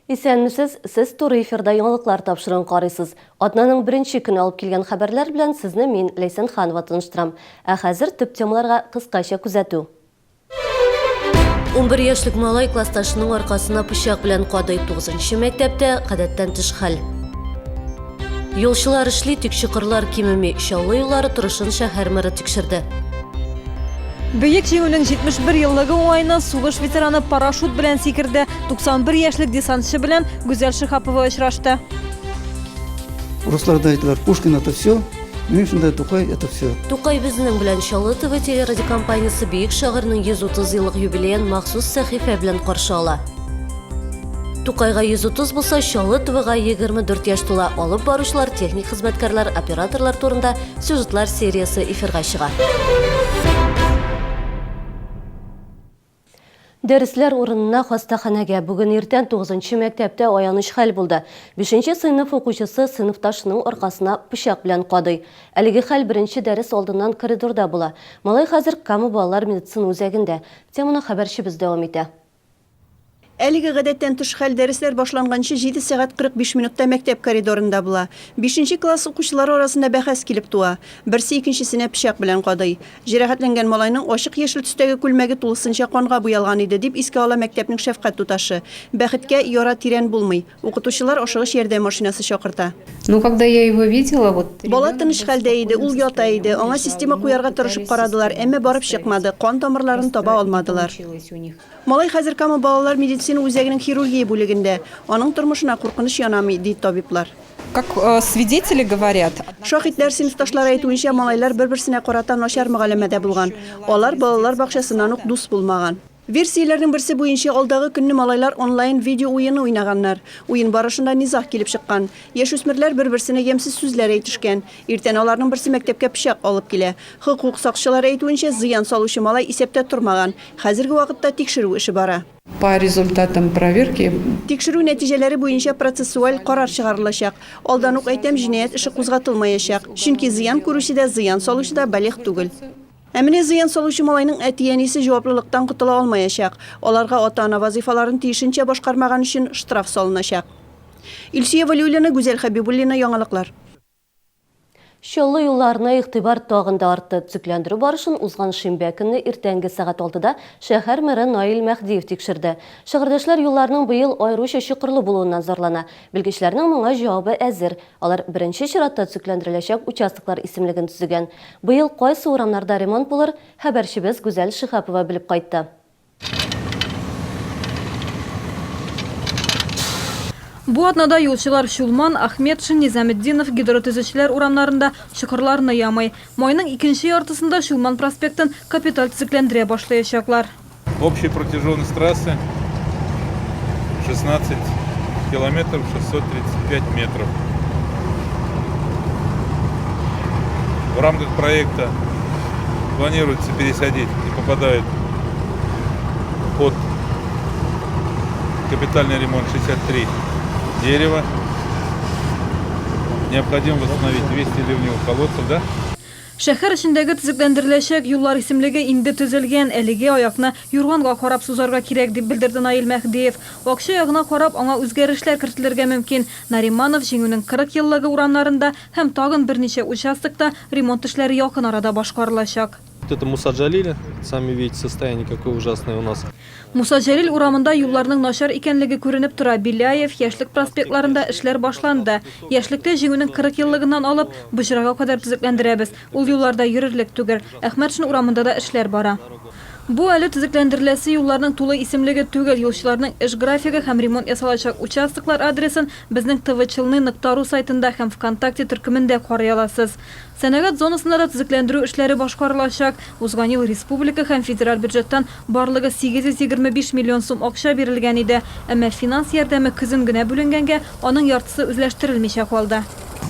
Исәнмесез, сез туры эфирда яңалыклар тапшыруын карыйсыз. Атнаның беренче көне алып килгән хәбәрләр белән сезне мин, Ләйсән Ханова таныштырам. Ә хәзер төп темаларга кыскача күзәтү. 11 яшьлек малай классташының аркасына пычак белән кадый. 9 мәктәптә гадәттән тыш хәл. Юлчылар эшли, тик чокырлар кимеми. Чаллы юллары торышын шәһәр мэры тикшерде. Бөек Җиңүнең 71 еллыгы уңаеннан сугыш ветераны парашют белән сикерде. 91 яшьлек десантчы белән Гүзәл Шиһапова очрашты. Руслар да әйтәләр, Пушкин это все, Минем өчен дә Тукай это все. Тукай безнең белән Чаллы ТВ телерадиокомпаниясе бөек шагыйрьнең 130 еллык юбилеен махсус сәхифә белән каршы ала. Тукайга 130 булса, Чаллы ТВга 24 яшь тула. Алып баручылар, техник хезмәткәрләр, операторлар турында сюжетлар сериясе эфирга чыга. Дәресләр урынына хастаханәгә. Бүген иртән тугызынчы мәктәптә аяныч хәл булды. Бишенче сыйныф укучысы сыйныфташының аркасына пычак белән кадый. Әлеге хәл беренче дәрес алдыннан коридорда була. Малай хәзер Кама балалар медицина үзәгендә. Теманы хәбәрчебез дәвам итә. Әлеге гадәттән тыш хәл дәресләр башланганчы җиде сәгать 45 минутта мәктәп коридорында була. Бишенче класс укучылары арасында бәхәс килеп туа. Берсе икенчесенә пычак белән кадый. Җәрәхәтләнгән малайның ачык яшел төстәге күлмәге тулысынча канга буялган иде, дип искә ала мәктәпнең шәфкать туташы. Бәхеткә, яра тирән булмый. Укытучылар ашыгыч ярдәм машинасы чакырта. Ну, когда я его видела, вот Бала тыныч хәлдә иде, ул ята иде. Аңа система куярга тырышып карадылар, әмма барып чыкмады, кан тамырларын таба алмадылар. Малай хәзер Кама балалар медицина үзәгенең хирургия бүлегендә. Аның тормышына куркыныч янамый, ди табиблар. Как свидетели говорят. Шаһитләр, сыйныфташлары әйтүенчә, малайлар бер-берсенә карата начар мөгаләмәдә булган. Алар балалар бакчасыннан ук дус булмаган. Версияләрнең берсе буенча, алдагы көнне малайлар онлайн видео уены уйнаганнар. Уен барышында низаг килеп чыккан. Яшүсмерләр бер-берсенә ямьсез сүзләр әйтешкән. Иртән аларның берсе мәктәпкә пычак алып килә. Хокук сакчылары әйтүенчә, зыян салучы малай исәптә тормаган. Хәзерге вакытта тикшерү эше бара. По результатам проверки. Тикшерү нәтиҗәләре буенча процессуаль карар чыгарылачак. Алдан ук әйтәм, җинаять эше кузгатылмаячак. Чөнки зыян күрүче дә, зыян салучы да балигъ түгел. Ә менә зыян салучы малайның әти-әнисе җаваплылыктан котыла алмаячак. Аларга ата-ана вазыйфаларын тиешенчә башкармаган өчен штраф салыначак. Илсөя Вәлиуллина, Гүзәл Хәбибуллина, Яңалыклар. Чаллы юлларына игътибар тагын да артты. Төзекләндерү барышын узган шимбә көнне иртәнге сәгать алтыда шәһәр мэры Наил Мәһдиев тикшерде. Шәһәрдәшләр юлларның быел аеруча чокырлы булуыннан зарлана. Белгечләрнең моңа җавабы әзер. Алар беренче чиратта төзекләндереләчәк участоклар исемлеген төзегән. Быел кайсы урамнарда ремонт булыр, хәбәрчебез Гүзәл Шиһапова белеп кайтты. Бу атнада юлчылар Чулман, Ахметшин, Низаметдинов, Гидротөзүчеләр урамнарында чокырларны ямый. Майның икенче яртысында Чулман проспектын капиталь төзекләндерә башлаячаклар. Общая протяженность трассы 16 километров 635 метров. В рамках проекта планируется пересадить и попадает под капитальный ремонт 63 дерева. Необходимо восстановить 200 ливневых колодцев, да? Шәһәр эчендәге төзекләндереләчәк юллар исемлеге инде төзелгән, әлеге аякны юрганга карап сузарга кирәк, дип белдерде Наил Мәһдиев. Акча ягына карап, аңа үзгәрешләр кертелергә мөмкин. Нариманов, Җиңүнең 40 еллыгы урамнарында һәм тагын берничә участокта ремонт эшләре якын арада башкарылачак. Вот это Муса Джалиля, сами видите состояние какое ужасное у нас. Муса Җәлил урамында юлларның начар икәнлеге күренеп тора. Беляев, Яшьлек проспектларында эшләр башланды. Яшьлектә Җиңүнең 40 еллыгыннан алып, Боҗрага кадәр төзекләндерәбез. Ул юлларда йөрерлек түгел. Әхмәтшин урамында да эшләр бара. Бу әле төзекләндереләсе юлларның тулы исемлеге түгел. Юлчыларның эш графигы һәм ремонт ясалачак участоклар адресын безнең tvchelny нокта ру сайтында һәм ВКонтакте төркемендә карый аласыз. Сәнәгать зонасында да төзекләндерү эшләре башкарылачак. Узган ел республика һәм федераль бюджеттан барлыгы 825 миллион сум акча бирелгән иде. Әмма финанс ярдәме көзен генә бүленгәнгә, аның яртысы үзләштерелмичә калды.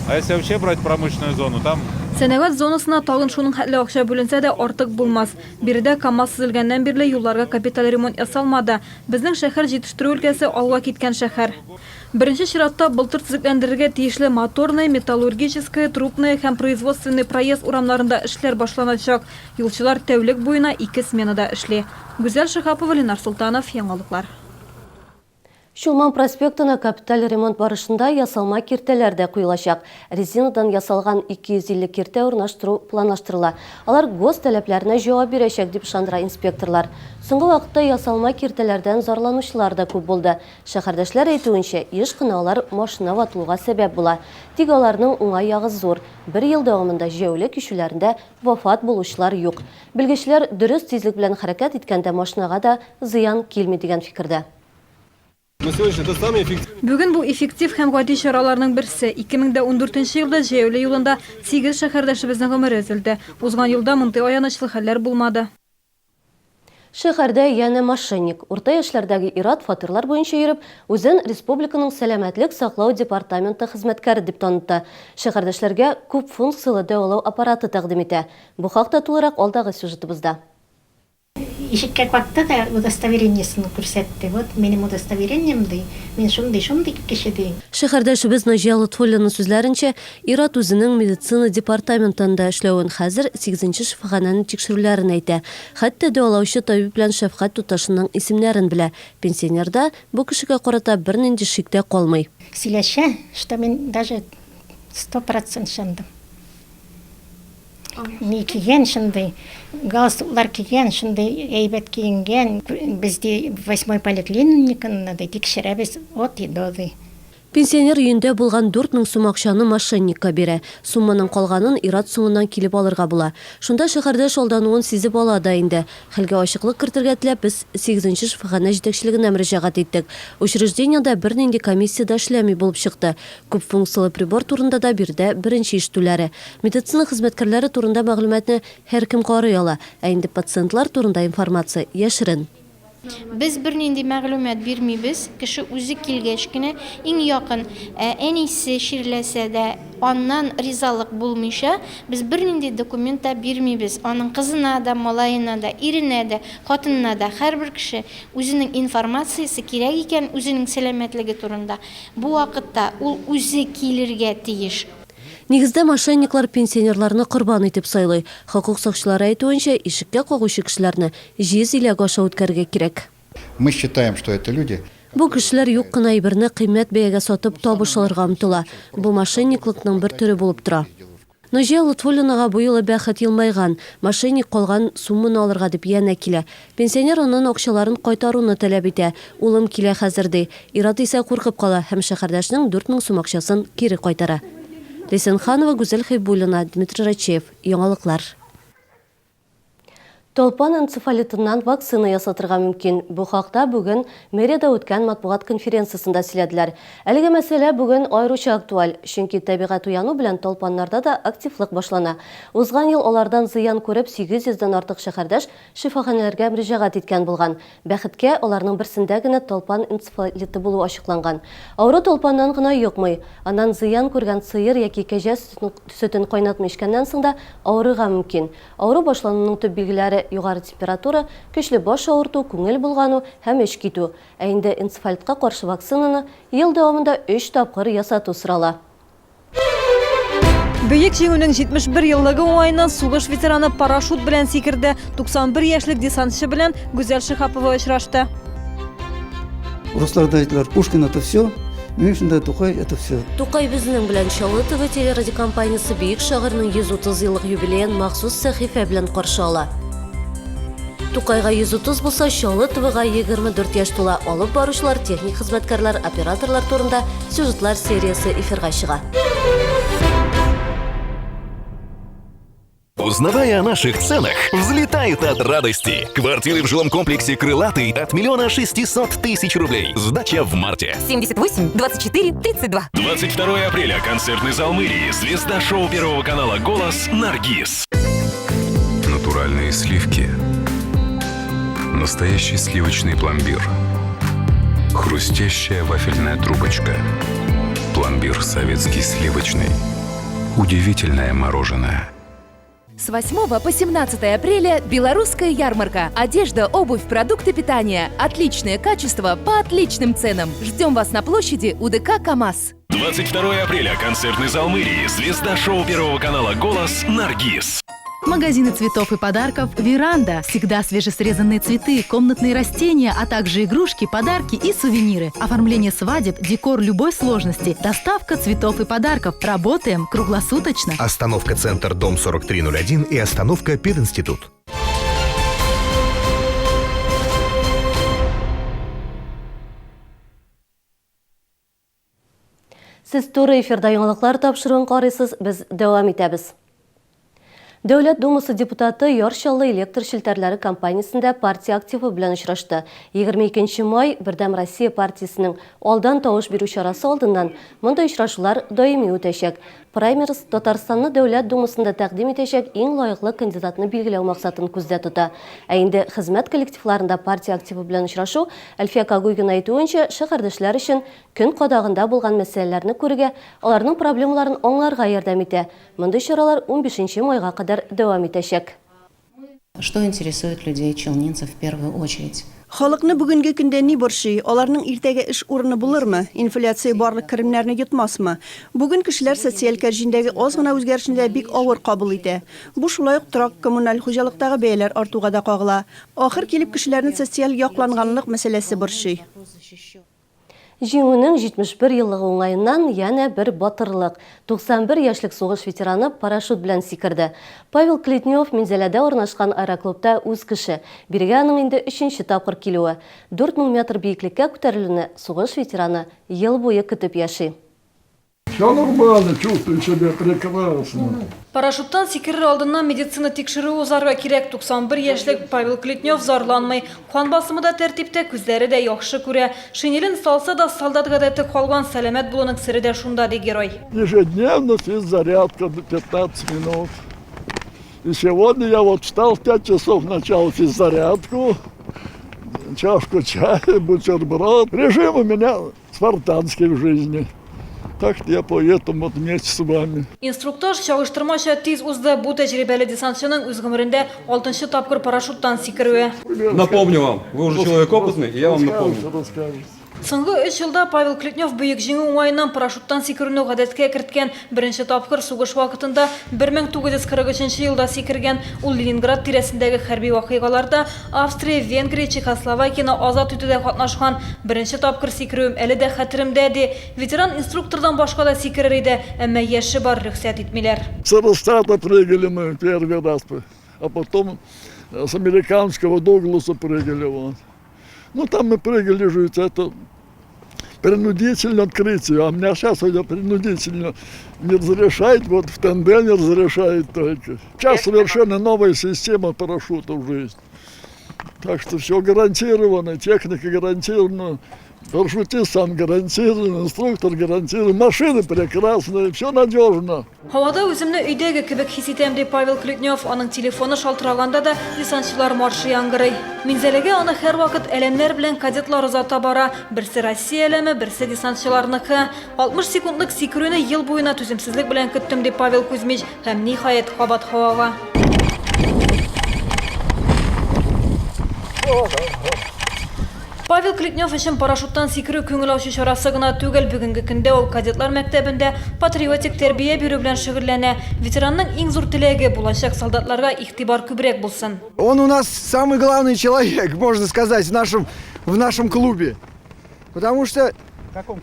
А если вообще брать промышленную зону, там. Сәнәгать зонасына тагын шуның хәтле акча бүленсә дә, артык булмас. Биредә КАМАЗ төзелгәннән бирле юлларга капиталь ремонт ясалмады. Безнең шәһәр җитештерү өлкәсе алга киткән шәһәр. Беренче чиратта былтыр төзекләндерергә тиешле Моторная, Металлургическая, Трубная һәм Производственный проезд урамнарында эшләр башланачак. Юлчылар тәүлек буена ике сменада эшли. Гүзәл Шиһапова, Ленар Солтанов, Яңалыклар. Чулман проспектына капиталь ремонт барышында ясалма киртәләр дә куелачак. Резинадан ясалган 250 киртә урнаштыру планлаштырыла. Алар ГОСТ таләпләренә җавап бирәчәк, дип ышандыра инспекторлар. Соңгы вакытта ясалма киртәләрдән зарланучылар да күп булды. Шәһәрдәшләр әйтүенчә, еш кына алар машина ватылуга сәбәп була. Тик аларның уңай ягы зур, бер ел дәвамында җәяүле кичүләрендә вафат булучылар юк. Белгечләр дөрес тизлек белән хәрәкәт иткәндә машинага да зыян килми дигән фикердә. Бүген бу эффектив һәм гади чараларның берсе. 2014 нче елда җәяүле юлында сигез шәһәрдәшебезнең гомере өзелде. Узган елда мондый аянычлы хәлләр булмады. Шәһәрдә янә мошенник. Урта яшьләрдәге ир-ат фатирлар буенча йөреп, үзен республиканың сәламәтлек саклау департаменты хезмәткәре дип таныта. Шәһәрдәшләргә күп функцияле дәвалау аппараты тәкъдим итә. Бу хакта тулырак алдагы сюжетыбызда. Ишеккә какты да удостоверениесен күрсәтте. Вот минем удостоверением, ди, мин шундый-шундый кеше, ди. Шәһәрдәшебез Наҗия Лотфуллина сүзләренчә, ир-ат үзенең медицина департаментында эшләвен, хәзер сигезенче шифаханәне тикшерүләрен әйтә. Хәтта дәвалаучы табиб белән шәфкать туташының исемнәрен белә. Пенсионерда бу кешегә карата бернинди шик тә калмый. Сөйләшә, что мин даже 100 процент ышандым. Ни кигән шундый, галстуклар кигән, шундый әйбәт киенгән. Без, ди, восьмой поликлиниканы, ди, тикшерәбез от и до, ди. Пенсионер өендә булган 4000 сум акчаны мошенникка бирә. Сумманың калганын ир-ат соңыннан килеп алырга була. Шунда шәһәрдәш алдануын сизеп ала да инде. Хәлгә ачыклык кертергә теләп, без сигезенче шифаханә җитәкчелегенә мөрәҗәгать иттек. Учреждениедә бернинди комиссия дә эшләми булып чыкты. Күп функцияле прибор турында да биредә беренче ишетүләре. Медицина хезмәткәрләре турында мәгълүматны һәркем карый ала, ә инде пациентлар турында информация яшерен. Без бернинди мәгълүмат бирмибез, кеше үзе килгәч кенә, иң якын әнисе чирләсә дә, аннан ризалык булмыйча, без бернинди документ та бирмибез. Аның кызына да, малаена да, иренә дә, хатынына да. Һәрбер кеше үзенең информациясе кирәк икән, үзенең сәламәтлеге турында, бу вакытта ул үзе килергә тиеш. Нигездә мошенниклар пенсионерларны корбан итеп сайлый. Хокук сакчылары әйтүенчә, ишеккә кагучы кешеләрне җиз иләк аша үткәрергә кирәк. Мы считаем, что это люди, Бу кешеләр юк кына әйберне кыйммәт бәягә сатып табыш алырга омтыла. Бу мошенниклыкның бер төре булып тора. Наҗия Лотфуллинага бу юлы бәхет елмайган. Мошенник калган сумманы алырга дип янә килә. Пенсионер аннан акчаларын кайтаруны таләп итә. Улым килә хәзер, ди. Ир-ат исә куркып кала һәм шәһәрдәшнең 4000 сум акчасын кире кайтара. Ләйсән Ханова, Гүзәл Хәйбуллина, Дмитрий Рачеев. Яңалыклар. Талпан энцефалитыннан вакцина ясатырга мөмкин. Бу хакта бүген мэриядә үткән матбугат конференциясендә сөйләделәр. Әлеге мәсьәлә бүген аеруча актуаль, чөнки табигать уяну белән талпаннарда да активлык башлана. Узган ел алардан зыян күреп 800 дән артык шәһәрдәш шифаханәләргә мөрәҗәгать иткән булган. Бәхеткә, аларның берсендә генә талпан энцефалиты булу ачыкланган. Авыру талпаннан гына йокмый. Аннан зыян күргән сыер яки кәҗә сөтен кайнатмый эчкәннән соң да авырырга мөмкин. Авыру башлануның төп билгеләре, югары температура, көчле баш авырту, күңел болгану һәм эч китү. Ә инде энцефалитка каршы вакцинаны ел дәвамында өч тапкыр ясату сорала. Бөек Җиңүнең 71 еллыгы уңаеннан сугыш ветераны парашют белән сикерде. 91 яшьлек десантчы белән Гүзәл Шиһапова очрашты. Руслар да әйтәләр, Пушкин это все, минем өчен дә Тукай это все. Тукай безнең белән Чаллы ТВ телерадиокомпаниясе бөек шагыйрьнең 130 еллык юбилеен махсус сәхифә белән каршы ала. Тукайга 130 булса, Чаллы ТВга 24 яшь тула. Алып баручылар, техник хезмәткәрләр, операторлар турында сюжетлар сериясе эфирга чыга. Узнавая о наших ценах, взлетает от радости. Квартиры в жилом комплексе «Крылатый» от 1 600 000 рублей. Сдача в марте. 78 24 32. 22 апреля. Концертный зал мэрии. Звезда шоу Первого канала «Голос» Наргиз. Натуральные сливки. Настоящий сливочный пломбир. Хрустящая вафельная трубочка. Пломбир советский сливочный. Удивительное мороженое. С 8 по 17 апреля белорусская ярмарка. Одежда, обувь, продукты питания. Отличное качество по отличным ценам. Ждем вас на площади у ДК КАМАЗ. 22 апреля. Концертный зал мэрии. Звезда шоу Первого канала «Голос» Наргиз. Магазины цветов и подарков «Веранда». Всегда свежесрезанные цветы, комнатные растения, а также игрушки, подарки и сувениры. Оформление свадеб, декор любой сложности, доставка цветов и подарков. Работаем круглосуточно. Остановка «Центр», дом 4301 и остановка «Пединститут». Сез туры эфирда яңалыклар тапшыруын карыйсыз, без дәвам итәбез. Дәүләт Думасы депутаты Яр Чаллы электр челтәрләре компаниясендә партия активы белән очрашты. 22 май Бердәм Россия партиясенең алдан тавыш бирү чарасы алдыннан мондый очрашулар даими үтәчәк. Праймериз Татарстанны Дәүләт Думасында тәкъдим итәчәк иң лаеклы кандидатны билгеләү максатын күздә тота. Ә инде хезмәт коллективларында партия активы белән очрашу, Әлфия Когогина әйтүенчә, шәһәрдәшләр өчен көн кадагында булган мәсьәләләрне күрергә, аларның проблемаларын аңларга ярдәм итә. Мондый чаралар унбишенче майга кадәр дәвам итәчәк. Что интересует людей, челнинцев, в первую очередь? Халыкны бүгенге көндә ни борчый? Аларның иртәгә эш урыны булырмы? Инфляция барлык керемнәрне йотмасмы? Бүген кешеләр социаль кәрҗиндәге аз гына үзгәрешне дә бик авыр кабул итә. Бу шулай ук торак-коммуналь хуҗалыктагы бәяләр артуга да кагыла. Ахыр килеп кешеләрне социаль якланганлык мәсьәләсе борчый. Җиңүнең 71 еллыгы уңаеннан янә бер батырлык, 91 яшьлек сугыш ветераны парашют белән сикерде. Павел Клетнев Минзәләдә урнашкан аэроклубта үз кеше. Бирегә аның инде өченче тапкыр килүе. 4000 метр биеклеккә күтәрелүне сугыш ветераны ел буе көтеп яши. Все нормально, чувствую себя прекрасно. Парашюттан сикерер алдыннан медицина тикшерүе узарга кирәк. 91 яшьлек Павел Клетнев зарланмый. Кан басымы да тәртиптә, күзләре дә яхшы күрә. Шинелен салса да, солдат гадәте калган, сәламәт булуның сере дә шунда, ди герой. Ежедневно физзарядка 15 минут. И сегодня я вот встал в 5 часов, начал физзарядку, чашку чая, бутерброд. Режим у меня спартанский в жизни. Так что я поэтому вот вместе с вами. Инструктаж чагыштырмача тиз узды. Бу тәҗрибәле десантчының үз гомерендә алтынчы тапкыр парашюттан сикерүе. Напомню вам, вы уже человек опытный, и я вам напомню. Соңгы өч елда Павел Клетнев Бөек Җиңү уңаеннан парашюттан сикерүне гадәткә керткән. Беренче тапкыр сугыш вакытында 1943 елда сикергән. Ул Ленинград тирәсендәге хәрби вакыйгаларда, Австрия, Венгрия, Чехословакияне азат итүдә катнашкан. Беренче тапкыр сикерүем әле дә хәтеремдә, ди. Ветеран инструктордан башка да сикерер иде, әмма яше бар, рөхсәт итмиләр. С Аэростата прыгали мы первый раз, а потом с американского Дугласа прыгали вот. Ну там мы прыгали же, это принудительно открытие, а меня сейчас уже принудительно не разрешает, вот в тандеме разрешает только. Сейчас совершенно новая система парашюта уже есть. Так что все гарантировано, техника гарантирована, парашютист сам гарантирован, инструктор гарантирован, машины прекрасные, все надежно. Һавада үземне өйдәге кебек хис итәм, ди Павел Клетнев. Аның телефоны шалтыраганда да десантчылар маршы яңгырый. Минзәләгә аны һәрвакыт әләмнәр белән кадетлар озата бара. Берсе Россия әләме, берсе десантчыларныкы. 60 секундлык сикерүне ел буена түземсезлек белән көттем, ди Павел Кузьмич. Һәм, ниһаять, кабат һавага. Павел Клетнев өчен парашюттан сикерү күңел ачу чарасы гына түгел. Бүгенге көндә ул кадетлар мәктәбендә патриотик тәрбия бирү белән шөгыльләнә. Ветеранның иң зур теләге, булачак солдатларга игътибар күбрәк булсын. Он у нас самый главный человек, можно сказать, в нашем, в нашем клубе. Потому что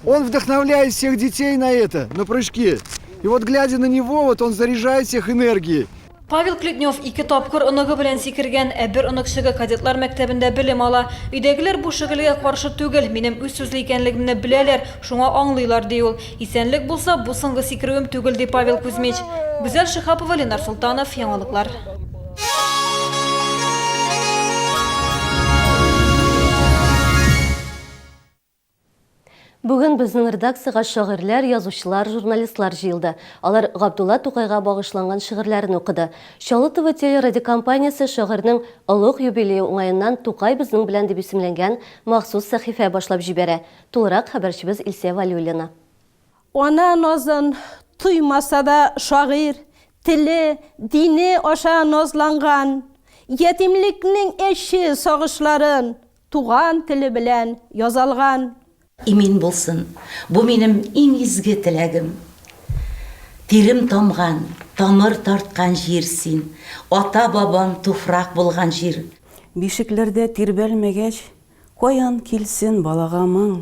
он вдохновляет всех детей на это, на прыжки. И вот глядя на него, вот он заряжает всех энергией. Павел Клетнев ике тапкыр оныгы белән сикергән, ә бер оныкчыгы кадетлар мәктәбендә белем ала. Өйдәгеләр бу шөгыльгә каршы түгел, минем үз сүзле икәнлегемне беләләр, шуңа аңлыйлар, ди ул. Исәнлек булса, бу соңгы сикерүем түгел, ди Павел Кузьмич. Гүзәл Шиһапова, Ленар Солтанов, Яңалыклар. Бүген безнең редакциягә шагыйрьләр, язучылар, журналистлар җыелды. Алар Габдулла Тукайга багышланган шигырьләрен укыды. Чаллы ТВ телерадиокомпаниясе шагыйрьнең олуг юбилее уңаеннан Тукай безнең белән дип исемләнгән махсус сәхифә башлап җибәрә. Тулырак хәбәрчебез Илсөя Вәлиуллина. Ана назын тоймаса да шагыйрь, теле, дине аша назланган, ятимлекнең әче сагышларын Туган теле белән язалган. Имин булсын, бу минем иң изге теләгем. Тирем тамган, тамыр тарткан җир син, Ата-бабам туфрак булган җир. Бишекләрдә тирбәлмәгәч, каян килсен балага моң?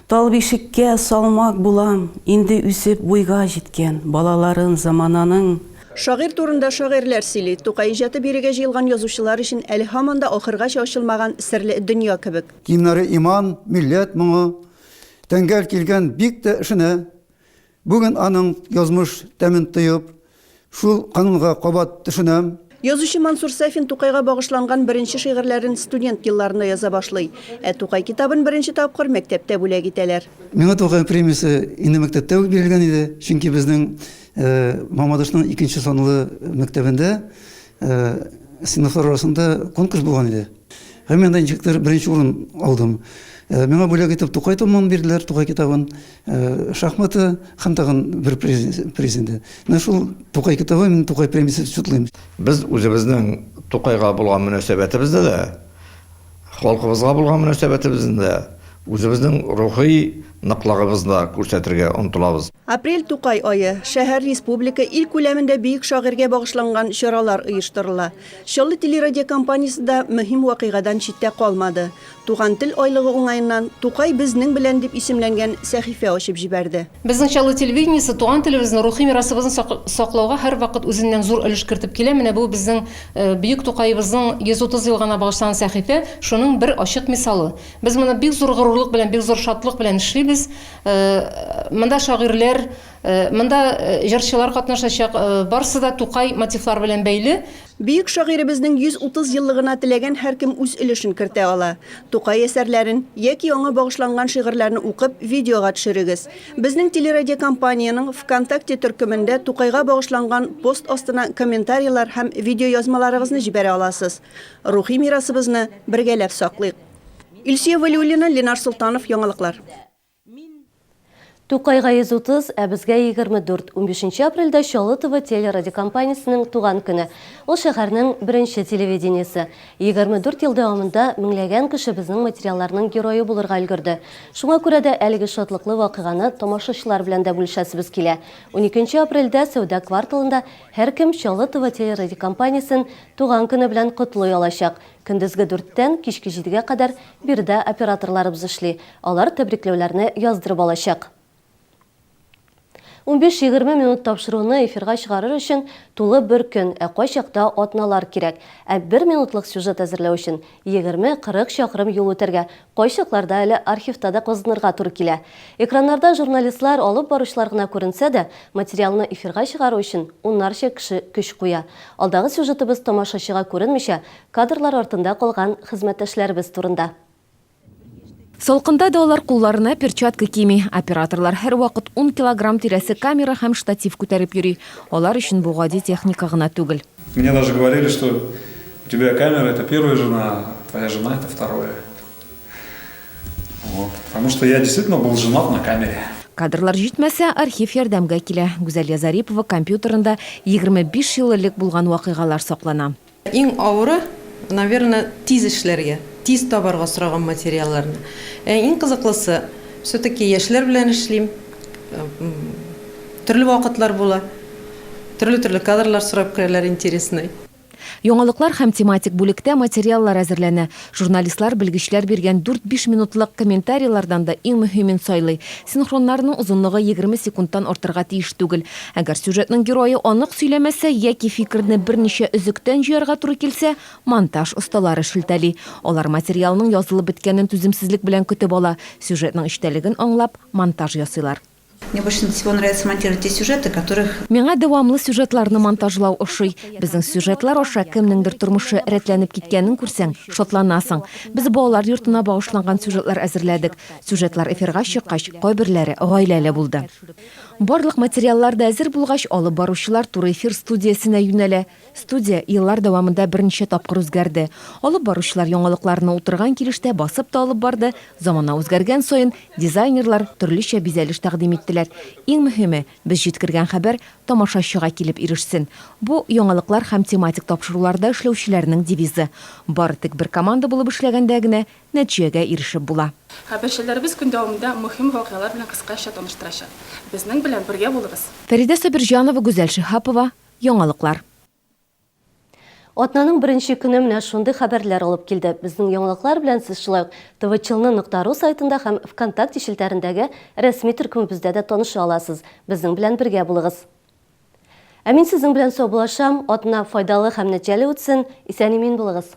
Тал бишеккә салмак булам, инде үсеп буйга җиткән балаларын замананың. Шагыйрь турында шагыйрьләр сөйли. Тукай иҗаты бирегә җыелган язучылар өчен әле һаман да ахыргача ачылмаган серле дөнья кебек. Киемнәре иман, милләт моңы, Тәңгәл килгән бик тә эшенә. Бүген аның язмыш тәмен тоеп, шул канунга кабат төшенәм. Язучы Мансур Сафин Тукайга багышланган беренче шигырьләрен студент елларында яза башлый. Ә Тукай китабын беренче тапкыр мәктәптә бүләк итәләр. Миңа Тукай премиясе инде мәктәптә үк бирелгән иде, чөнки безнең Мамадышның икенче санлы мәктәбендә сыйныфлар арасында конкурс булган иде. Һәм мин анда ничектер беренче урын алдым. Миңа бүләк итеп Тукай томын бирделәр, Тукай китабын. Шахматы һәм тагын бер приз инде. Менә шул Тукай китабы мин Тукай премиясе дип чутлыйм. Без үзебезнең Тукайга булган мөнәсәбәтебезне дә, халкыбызга булган мөнәсәбәтебезне дә, үзебезнең рухи ныклыгыбызны да күрсәтергә омтылабыз. Апрель, Тукай ае. Шәһәр, республика, ил күләмендә бөек шагыйрьгә багышланган чаралар оештырыла. Чаллы телерадиокомпаниясе дә мөһим вакыйгадан читтә калмады. Туган тел айлыгы уңаеннан Тукай безнең белән дип исемләнгән сәхифә ачып җибәрде. Безнең Чаллы телевидениесе туган телебезне, рухи мирасыбызны саклауга һәрвакыт үзеннән зур өлеш кертеп килә. Менә бу безнең бөек Тукаебызның 130 елгына багышланган сәхифә, шуның бер ачык мисалы. Без моны бик зур горурлык белән, бик зур шатлык белән эшлибез. Монда шагыйрьләр, монда җырчылар катнашачак, барысы да Тукай мотивлары белән бәйле. Бөек шагыйребезнең 130 еллыгына теләгән һәркем үз өлешен кертә ала. Тукай әсәрләрен яки аңа багышланган шигырьләрне укып, видеога төшерегез. Безнең телерадиокомпаниянең ВКонтакте төркемендә Тукайга багышланган пост астына комментарийлар һәм видеоязмаларыгызны җибәрә аласыз. Рухи мирасыбызны бергәләп саклыйк! Илсөя Вәлиуллина, Ленар Солтанов, Яңалыклар. Тукайга 130, ә безгә 24. Унбишенче апрельдә Чаллы ТВ телерадиокомпаниясенең туган көне. Ул шәһәрнең беренче телевидениесе. 24 ел дәвамында меңләгән кеше безнең материалларның герое булырга өлгерде. Шуңа күрә дә әлеге шатлыклы вакыйганы тамашачылар белән дә бүлешәсебез килә. Уникенче апрельдә сәүдә кварталында һәркем Чаллы ТВ телерадиокомпаниясен туган көне белән котлый алачак. Көндезге дүрттән кичке җидегә кадәр биредә операторларыбыз эшли. Алар тәбрикләүләрне яздырып алачак. Унбиш-егерме минут тапшыруны эфирга чыгарыр өчен тулы бер көн, ә кайчакта атналар кирәк. Ә бер минутлык сюжет әзерләү өчен егерме-кырык чакрым юл үтәргә, кайчакларда әле архивта да казынырга туры килә. Экраннарда журналистлар, алып баручылар гына күренсә дә, материалны эфирга чыгару өчен уннарча кеше көч куя. Алдагы сюжетыбыз тамашачыга күренмичә, кадрлар артында калган хезмәттәшләребез турында. Салкында да алар кулларына перчатка кими. Операторлар һәрвакыт ун килограмм тирәсе камера һәм штатив күтәреп йөри. Алар өчен бу гади техника гына түгел. Мне даже говорили, что у тебя камера, это первая жена, а твоя жена, это второе. Вот. Потому что я действительно был женат на камере. Кадрлар җитмәсә, архив ярдәмгә килә. Гүзәлия Зарипова компьютерында 25 ел элек булган вакыйгалар саклана. Иң авыры, наверное, тиз эшләргә, тиз табарга сораган материалларны. Ә иң кызыклысы, все-таки яшьләр белән эшлим. Төрле вакытлар була. Төрле-төрле кадрлар сорап керәләр, интересный. Яңалыклар һәм тематик бүлектә материаллар әзерләнә. Журналистлар белгечләр биргән дүрт-биш минутлык комментарийлардан да иң мөһимен сайлый. Синхроннарның озынлыгы 20 секундтан артырга тиеш түгел. Әгәр сюжетның герое анык сөйләмәсә яки фикерне берничә өзектән җыярга туры килсә, монтаж осталары шелтәли. Алар материалның язылып беткәнен түземсезлек белән көтеп ала, сюжетның эчтәлеген аңлап, монтаж ясыйлар. Мне больше всего нравится монтировать те сюжеты, которых. Миңа дәвамлы сюжетларны монтажлау ошый. Безнең сюжетлар аша кемнеңдер тормышы рәтләнеп киткәнен күрсәң, шатланасың. Без балалар йортына багышланган сюжетлар әзерләдек. Сюжетлар эфирга чыккач, кайберләре гаиләле булды. Барлык материаллар да әзер булгач, алып баручылар туры эфир студиясенә юнәлә. Студия еллар дәвамында берничә тапкыр үзгәрде. Алып баручылар яңалыкларны утырган килеш тә, басып та алып барды. Замана үзгәргән саен, дизайнерлар төрлечә бизәлеш тәкъдим иттеләр. Иң мөһиме, без җиткергән хәбәр тамашачыга килеп ирешсен. Бу, яңалыклар һәм тематик тапшыруларда эшләүчеләрнең девизы. Бары тик бер команда булып эшләгәндә генә нәтиҗәгә ирешеп була. Хәбәрчеләребез көн дәвамында мөһим вакыйгалар белән кыскача таныштырачак. Безнең белән бергә булыгыз! Фәридә Сабирҗанова, Гүзәл Шиһапова, Яңалыклар. Атнаның беренче көне менә шундый хәбәрләр алып килде. Безнең яңалыклар белән сез шулай ук ТВ-Челны нокта ру сайтында һәм ВКонтакте челтәрендәге рәсми төркемебездә дә таныша аласыз. Безнең белән бергә булыгыз. Ә мин сезнең белән саубуллашам. Атна файдалы һәм нәтиҗәле үтсен. Исән-имин булыгыз.